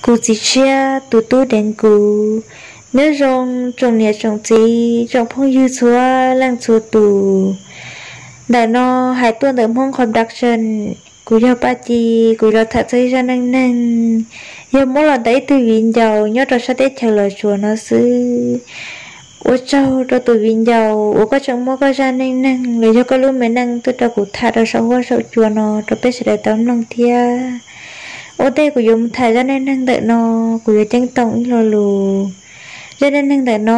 Kuv txiv tshiab tus tub deev kuv. Nyob zoo tsoom niam tsoom txiv tsoom phooj ywg txhua leej txhua tus. Ntawm no hais tuaj ntawm Hmoob Production, kuv yog Paj Ci, kuv los tham txog ib zaj neej neeg, yog muab los ntawm ib tug viv ncaus nyob rau sab teb chaws Los Tsuas no xwb. Ua tsaug rau tus viv ncaus uas koj tseem muab koj zaj neej neeg los yog koj lub me neej tuaj rau kuv tham rau saum huab saum cua no rau peb sawv daws tau mloog thiab. Ua ntej kuv yuav mus tham zaj neej neeg ntawm no, kuv yuav ceeb toom ib lo lus. Zaj neej neeg ntawm no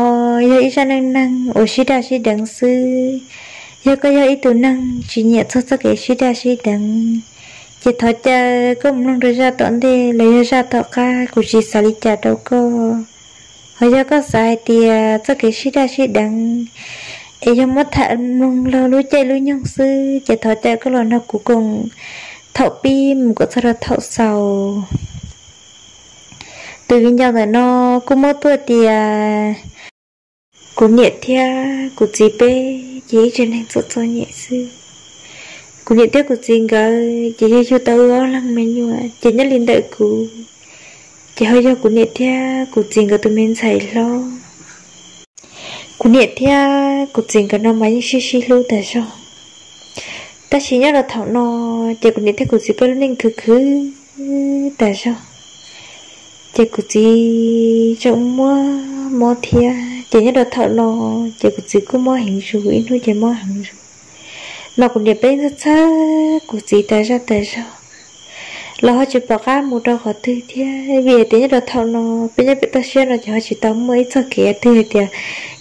yog ib zaj neej neeg uas sib daj sib deev xwb. Yog koj yog ib tug neeg tsis nyiam txog txoj kev sib daj sib deev, ces thov caw koj mus mloog rau zaj tom ntej los yog zaj tom qab, kuv tsis xav li cas rau koj. Ho yog koj xav hais tias txoj kev sib daj sib deev es yog muab tham mloog laug lub caij lub nyoog xwb, ces thov caw koj los nrog kuv koom thaum pib mus kom txog rau thaum xaus. Tus viv ncaus ntawm no kuj muab tuaj tias kuv niam thiab kuv txiv peb ces ib tsev neeg txom txom nyem xwb. Kuv niam thiab kuv txiv nkawd ces yog yug tau wb ob leeg me nyuam, ces nyob li ntawm kuv ces ho yog kuv niam thiab kuv txiv nkawd tus me ntxhais hlob. Kuv niam thiab kuv txiv nkawd no mas yeej sib sib hlub tas zog. Tab sis nyob rau thaum no ces kuv niam thiab kuv txiv peb lub neej khwv khwv tas zog, ces kuv txiv tseem muaj mob thiab. Ces nyob rau thaum no ces kuv txiv kuj mob heev zus, ib hnub ces mob heev zus. Mas kuv niam peb txhawj txhawj kuv txiv tas zaj tas zog, los ho tsis pom qab mus rau qhov twg thiab, vim hais tias nyob rau thaum no peb nyob pem toj siab no ces ho tsis tau muaj ib txoj kev twg hais tias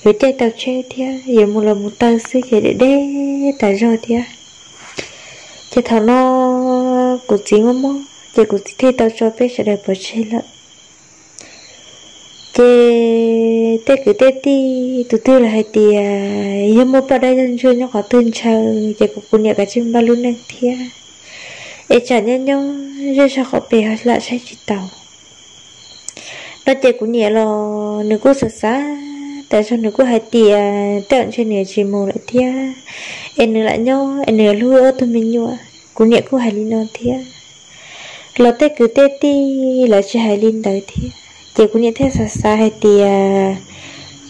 yuav caij tau tsheb thiab, yuav mus los mus taw xwb ces deb deb tas zog thiab. Ces thaum no kuv txiv muaj mob ces kuv txiv thiaj tau tso peb sawv daws pov tseg lawm. Ces tej kwv tej tij tus twg los hais tias yog muaj poj dab yog ntsuag nyob qhov twg ntshaw ces kuv, kuv niam kav tsij npaj lub neej thiab, es tsam nyob nyob zej zog qhov pes lam saib tsis taus no. Ces kuv niam los nws kuj xav xav tas zog, nws kuj hais tias tej zaum ntshe nws tsis mus lawm thiab, es nws lam nyob es nws hlub ob tug me nyuam. Kuv niam kuj hais li no thiab. Los tej kwv tej tij lawv tsis hais li ntawd thiab, ces kuv niam thiaj xav xav hais tias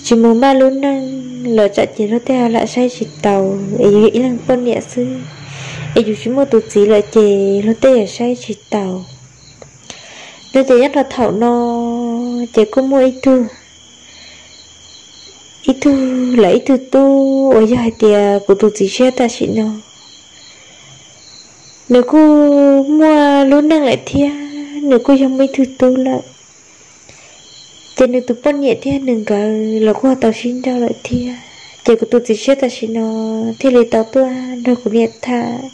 tsis mus npaj lub neej los tsam ces luag tej lam saib tsis taus es yus yog ib leeg poj niam xwb, es yus tsis muaj tus txiv lawm ces luag tej yuav saib tsis taus no. Ces nyob rau thaum no ces kuj muaj ib tug, ib tug lawm ib tug tub uas yog hais tias kuv tus txiv tshiab tam sim no nws kuj muaj lub neej lawm thiab nws kuj yog muaj ib tug tub lawm. Ces nws tus poj niam thiab nws nkawd los kuj tau sib nrauj lawm thiab. Ces kuv tus txiv tshiab tam sim no thiaj li tau tuaj nrog kuv niam tham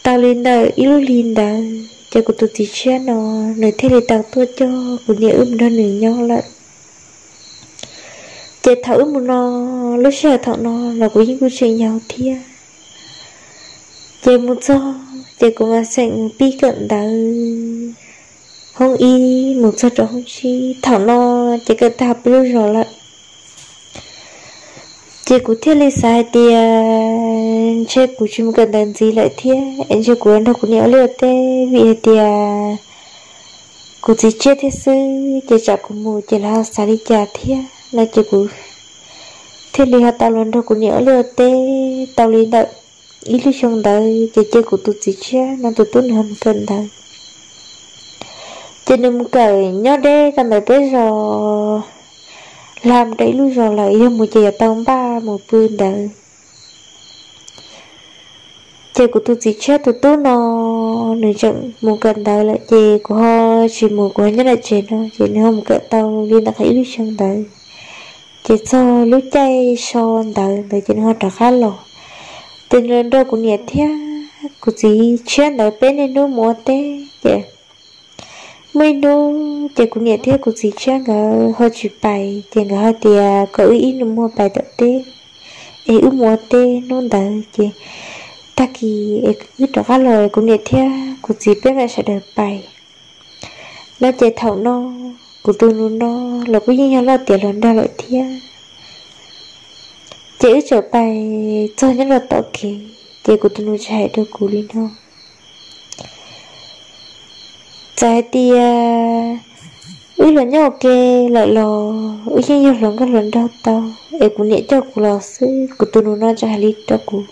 tau li ntawm ib lub hli ntawd ces kuv tus txiv tshiab no nws thiaj li tau tuaj coj kuv niam wb mus nrog nws nyob lawm. Ces thaum wb mus no, lub sij hawm thaum no los kuv yeej kuj tseem yau thiab. Ces mus txog ces kuv mam xeem mus pib kawm ntawv hoob ib mus txog rau hoob tsib. Thaum no ces kawm tag peb lub zos lawm. Ces kuv thiaj li xav hais tias ntshe kuv tsis mus kawm ntawv ntxiv lawm thiab es ntshe kuv nrog kuv niam ua liaj ua teb vim hais tias kuv txiv tshiab thiab xwb, ces tsam kuv mus ces lawv ho xav li cas thiab no. Ces kuv thiaj li ho tau los nrog kuv niam ua liaj ua teb tau li ntawm ib lub xyoo ntawd ces cia kuv tus txiv tshiab no tus tub nws ho mus kawm ntawv. Ces nws mus kawm nyob deb rau ntawm peb zos, hla mus rau ib lub zos lawm, yog mus ces yuav tau npaj mus pw ntawd. Ces kuv tus txiv tshiab tus tub no nws tseem mus kawm ntawv lawm ces kuv ho tsis mus, kuv ho nyob nram tsev no ces nws ho mus kawm tau li ntawm qhov ib lub xyoo ntawd. Ces txog lub caij so ntawv ntawd ces nws ho rov qab los. Ces nws los nrog kuv niam thiab kuv txiv tshiab ntawd peb niaj hnub mus ua teb ces muaj ib hnub ces kuv niam thiab kuv txiv tshiab nkawd ho tsis pais ces nkawd hais tias kom wb ib nus muag pais tom teb es wb mus ua teb hnub ntawd ces tag kis es wb rov qab los kuv niam thiab kuv txiv peb mam sawv daws pais no. Ces thaum no kuv tus nus no los kuj yeej yog loj tiav hluas nraug lawm thiab. Ces wb txawm pais txog nyob rau tom kev ces kuv tus nus txawm hais rau kuv li no, Txawm hais tias wb los nyob ua ke lawm los wb yeej yog hluas nkauj hluas nraug tau, es kuv niam coj kuv los xwb. Kuv tus nus no tseem hais li rau kuv,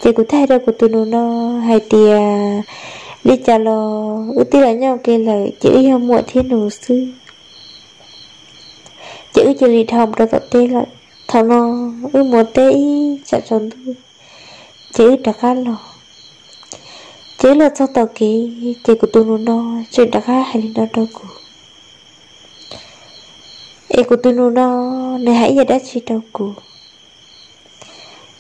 ces kuv thiaj hais rau kuv tus nus no hais tias, li cas los wb twb los nyob ua ke lawm ces wb yog muam thiab nus xwb, ces wb cia li dhau mus rau tom teb lawm. Thaum no wb mus teb ib tsam tsaus ntuj, ces wb rov qab los. Ces wb los txog tom kev ces kuv tus nus no tseem rov qab hais li no rau kuv, es kuv tus nus no nws hais ib yam dab tsi rau kuv.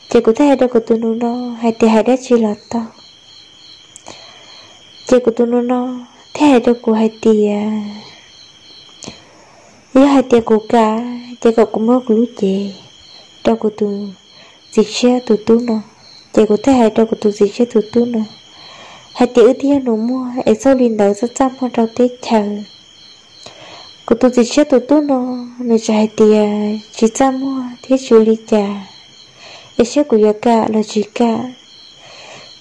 Ces kuv thiaj hais rau kuv tus nus no hais tias, hais dab tsi los tau. Ces kuv tus nus no thiaj hais rau kuv hais tias, yog hais tias kuv kam ces kom kuv muab kuv lub cev rau kuv tus txiv tshiab tus tub no. Ces kuv thiaj hais rau kuv tus txiv tshiab tus tub no hais tias, wb twb yog nus muag es txhob li ntawd, txaj txaj muag rau teb chaws. Kuv tus txiv tshiab tus tub no nws tseem hais tias, tsis txaj muag thiab tsis ua li cas, es saib kuv yuav kam los tsis kam.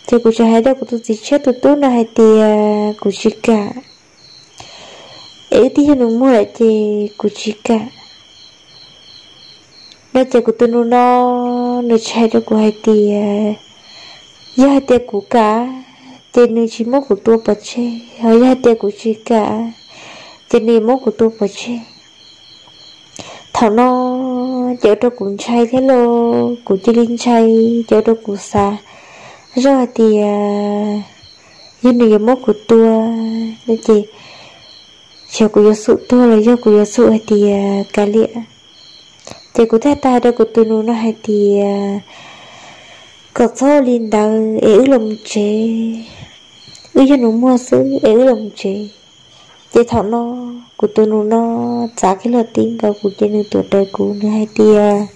Ces kuv tseem hais rau kuv tus txiv tshiab tus tub no hais tias, kuv tsis kam, es wb twb yog nus muag lawm ces kuv tsis kam. No ces kuv tus nus no nws tseem hais rau kuv hais tias, yog hais tias kuv kam ces nws tsis muab kuv tua pov tseg, ho yog hais tias kuv tsis kam ces nws muab kuv tua pov tseg. Thaum no ces ua rau kuv ntshai thiab los kuv cia li ntshai, ces ua rau kuv xav zoj hais tias, yog nws yuav muab kuv tua no ces xyov kuv yuav xum tuag los yog kuv yuav xum hais tias kav liam. Ces kuv thiaj tau hais rau kuv tus nus no hais tias, kom txhob li ntawd es wb los mus tsev, wb yog nus muag xwb es wb los mus tsev. Ces thaum no kuv tus nus no txav kiag los ti nkaus kuv ces nws tuav rawv kuv, nws hais tias,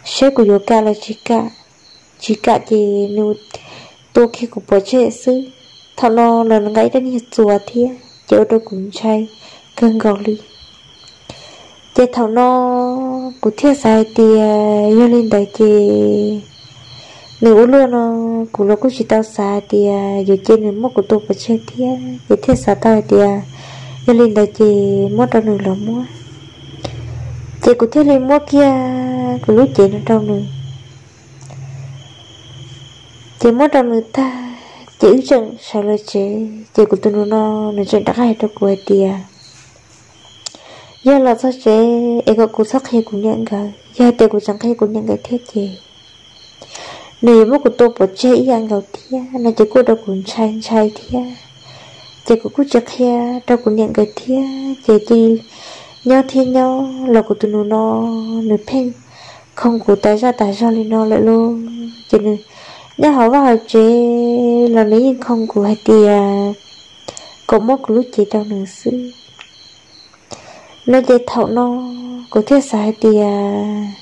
saib kuv yuav kam los tsis kam, tsis kam ces nws tua kiag kuv pov tseg xwb. Thaum no los nws nqa ib rab niag txuas thiab ces ua rau kuv ntshai kawg nkaus li. Ces thaum no kuv thiaj xav hais tias yog li ntawd ces nws ua luaj no, kuv los kuj tsis tau xav hais tias yuav cia nws muab kuv tua pov tseg thiab, ces thiaj xav tau hais tias yog li ntawd ces muab rau nws los muab. Ces kuv thiaj li muab kiag kuv lub cev no rau nws. Ces muab rau nws tag ces wb tseem sawv los tsev, ces kuv tus nus no nws tseem rov qab hais rau kuv hais tias, yog los txog tsev es kom kuv txhob qhia kuv niam nkawd, yog hais tias kuv tseem qhia kuv niam nkawd thiab ces nws yuav muab kuv tua pov tseg ib yam nkaus thiab no. Ces kuj ua rau kuv ntshai ntshai thiab, ces kuv kuj tsis qhia rau kuv niam nkawd thiab. Ces cia li nyob thiab nyob los kuv tus nus no nws pheej khoo kuv tas zaj tas zog li no lawm lauj. Ces nws nyob hauv vaj hauv tsev los nws yeej khoo kuv hais tias kom muab kuv lub cev rau nws xwb no. Ces thaum no kuv thiaj xav hais tias,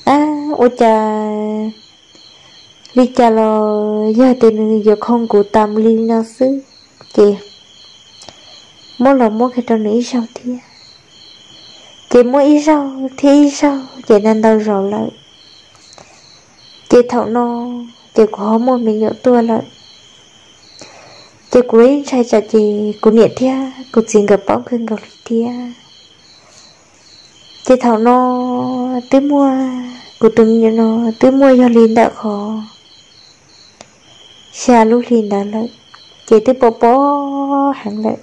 ab, ua cas li cas los yog tias nws yuav khoo kuv tas mus li no xwb ces muab los muab kiag rau nws ib zaug thiab. Ces muab ib zaug thiab ib zaug ces ntau ntau zaus lawm. Ces thaum no ces kuv ho muaj me nyuam tuaj lawm. Ces kuv los yeej ntshai tsam ces kuv niam thiab kuv txiv nkawd paub kawg nkaus li thiab. Ces thaum no twb muaj, kuv tus me nyuam no twb muaj yog li ntawm qhov xya lub hli ntawd lawm, ces twb pom pom heev lawm.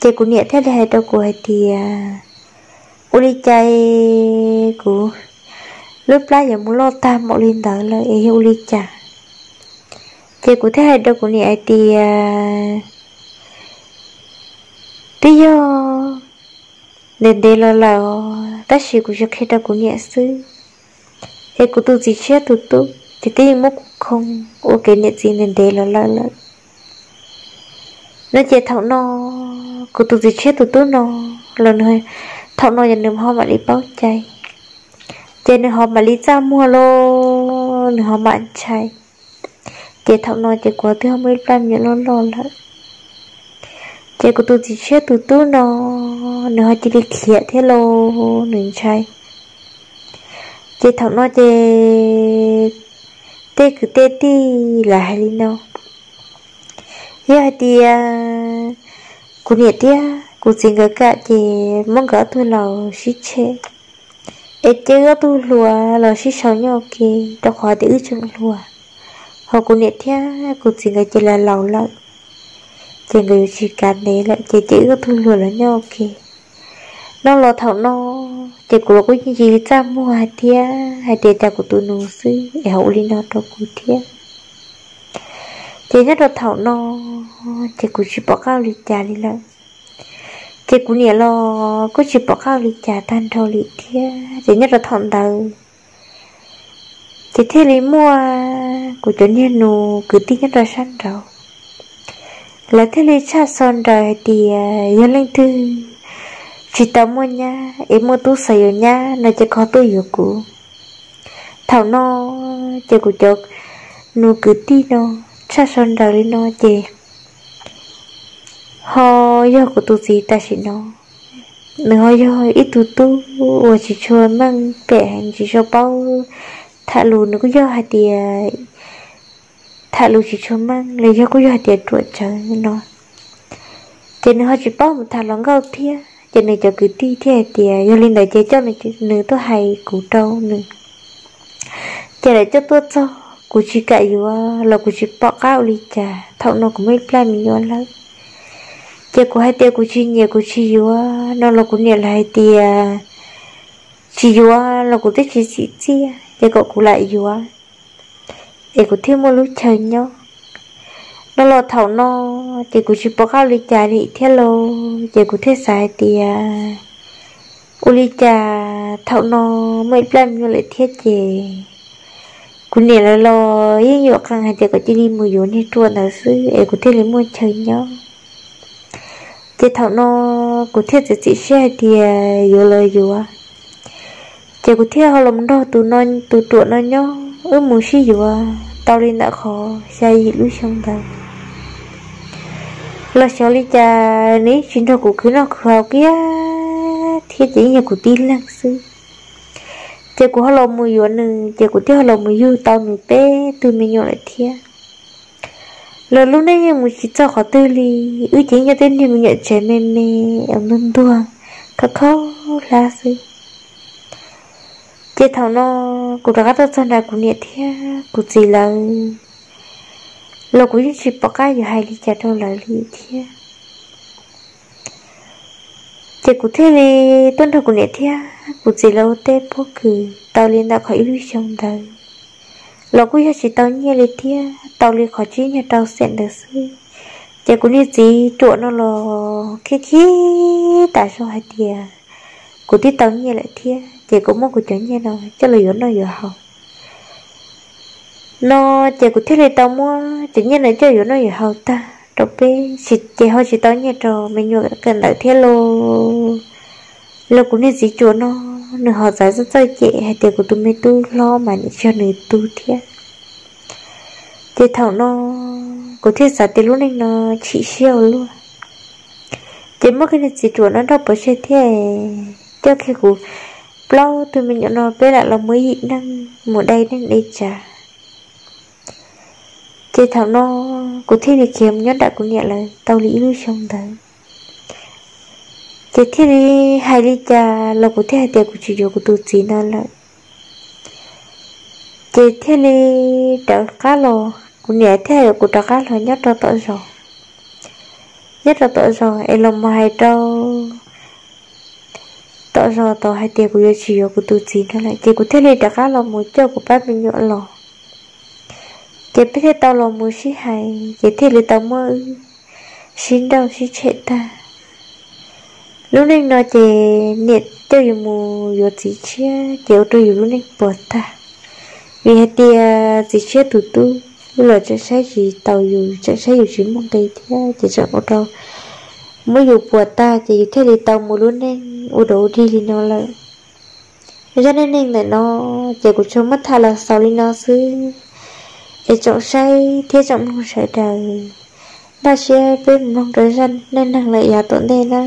Ces kuv niam thiaj li hais rau kuv hais tias, ua li cas kuv lub plab yuav mus loj tag npaum li ntawd lawm es yog ua li cas? Ces kuv thiaj hais rau kuv niam hais tias, twb yog ntev ntev los lawm os, tab sis kuv tsis qhia rau kuv niam xwb, es kuv tus txiv tshiab tus tub ces twb yeej muab kuv khoo ua kev niam txiv ntev ntev los lawm lawm. No ces thaum no kuv tus txiv tshiab tus tub no los nws, thaum no ces nws ho mam li paub cai, ces nws ho mam li txaj muag los nws ho mam ntshai. Ces thaum no ces kuv twb ho muaj ib plab me nyuam loj loj lawm. Ces kuv tus txiv tshiab tus tub no nws ho cia li khiav thiab los nws ntshai. Ces thaum no ces tej kwv tej tij lawv hais li no, Yog hais tias kuv niam thiab kuv txiv nkawd kam ces muab nkawd ob tug laus sib tshem, es cia wb ob tug hluas los sib sau nyob ua ke, rau qhov tias wb tseem hluas, ho kuv niam thiab kuv txiv nkawd ces laus lawm, ces nkawd yuav tsis kav ntev lawm ces cia wb ob tug hluas los nyob ua ke. No los thaum no ces kuv los kuj yeej tsis txaj muag hais thiab hais tias cas kuv tus nus xwb es ho ua li no rau kuv thiab. Ces nyob rau thaum no ces kuv tsis pom qab ua li cas li lawm. Ces kuv niam los kuj tsis pom qab ua li cas tag nrho li thiab. Ces nyob rau thaum ntawd ces thiaj li muaj kuv cov niag nus kwv tij nyob rau sab nraud, lawv thiaj li tshaj xov nraws hais tias yog leej twg tsis tau muaj nyab es muaj tub xav yuav nyab no ces kho tuaj yuav kuv. Thaum no ces kuv cov nus kwv tij no tshaj xov nraws li no ces ho yog kuv tus txiv tam sim no, nws ho yog ib tug tub uas tsis tshua meej pem heev, tsis tshua paub tham lus, nws kuj yog hais tias tham lus tsis tshua meej los yog kuj yog hais tias ruam tsawv no, ces nws ho tsis paub mus tham hluas nkauj thiab. Ces nws cov kwv tij thiaj hais tias yog li ntawd ces coj nws tuaj hais kuv rau nws. Ces lawv coj tuaj txog kuv tsis kam yuav los kuv tsis pom qab ua li cas, thaum no kuv muaj ib plaj me nyuam lawm. Ces kuv hais tias kuv tsis nyiam kuv tsis yuav no los kuv niam lawv hais tias tsis yuav los kuv twb tsis txim txiaj ces kom kuv lam yuav es kuv thiaj muaj lub chaw nyob. No los thaum no ces kuv tsis pom qab ua li cas li thiab lauj, ces kuv thiaj xav hais tias ua li cas thaum no muaj ib plaj me nyuam lawm thiab ces kuv niam lawv los yeej yuam qees hais tias kom cia li mus yuav niag ruam ntawd xwb es kuv thiaj li muaj chaw nyob. Ces thaum no kuv thiaj txiav txim siab hais tias yuav los yuav. Ces kuv thiaj ho los nrog tus ruam no nyob, wb mus sib yuav tau li ntawm qhov xya yim lub xyoo ntawd. Los xyov li cas nws yeej tsis nrog kuv khwv noj khwv haus kiag thiab ces yeej yog kuv tib leeg xwb. Ces kuv ho los mus yuav nws ces kuv thiaj ho los mus yug tau nws peb tug me nyuam lawm thiab. Los lub neej yeej mus tsis txog qhov twg li, wb ces yeej yog tej niag me nyuam tsev me me uas ntuag ntuag, khaub khaub hlab xwb. Ces thaum no kuv rov qab tuaj txog nrad kuv niam thiab kuv txiv lawv los kuv yeej tsis pom qab yuav hais li cas rau lawv li thiab. Ces kuv thiaj li tuaj nrog kuv niam thiab kuv txiv lawv ua teb pob kws tau li ntawm qhov ib lub xyoo ntawd los kuj yog tsis tau nyiaj li thiab, tau li qhov tsib nyuag rau xees ntawd xwb. Ces kuv niag txiv ruam no los khib khib tas zog hais tias kuv twb tau nyiaj lawm thiab ces kuv muab kuv cov nyiaj no coj los yuav noj yuav haus. No ces kuv thiaj li tau muab cov nyiaj no coj yuav noj yuav haus tag rau peb, ces ho tsis tau nyiaj rau me nyuam kawm ntawv thiab lauj. Los kuv niag txiv ruam no nws ho txawv txawj txawj cem hais tias kuv tus me tub hlob mas nim tsis yog nws tug thiab. Ces thaum no kuv thiaj xav tias lub neej no chim siab ua luaj, ces muab kiag niag txiv ruam no nrauj pov tseg thiab coj kiag kuv plaub tug me nyuam no peb lam los muaj yim neej mus dai neej dai tsav. Ces thaum no kuv thiaj li khiav mus nyob nram kuv niam lawv tau li ib lub xyoo ntawd. Ces thiaj li hais li cas los kuv thiaj hais tias kuv tsis yuav kuv tus txiv no lawm. Ces thiaj li rov qab los, kuv niam thiaj hais kuv rov qab los nyob rau tom zos, nyob rau tom zos es los mus hais rau tom zos tod hais tias kuv yuav tsis yuav kuv tus txiv no lawm. Ces kuv thiaj li rov qab los mus coj kuv pab me nyuam los. Ces peb thiaj tau los mus sib hais, ces thiaj li tau muab wb sib nrauj sib tshem tag. Lub neej no ces niam coj yus mus yuav txiv tshiab ces ua rau yus lub neej puas tag, vim hais tias txiv tshiab tus tub los tseem saib tsis taus yus, tseem saib yus tsis muaj nqis thiab ces tseem ua rau muab yus puas tag ces yus thiaj li tau mus lub neej ua dog ua dig li no lawm. Zaj neej neeg ntawm no ces kuv tsuas muab tham los xaus li no xwb, es tsoom saib thiab tsoom mloog sawv daws, npaj siab peb mus mloog rau zaj neej neeg lawm yav tom ntej na.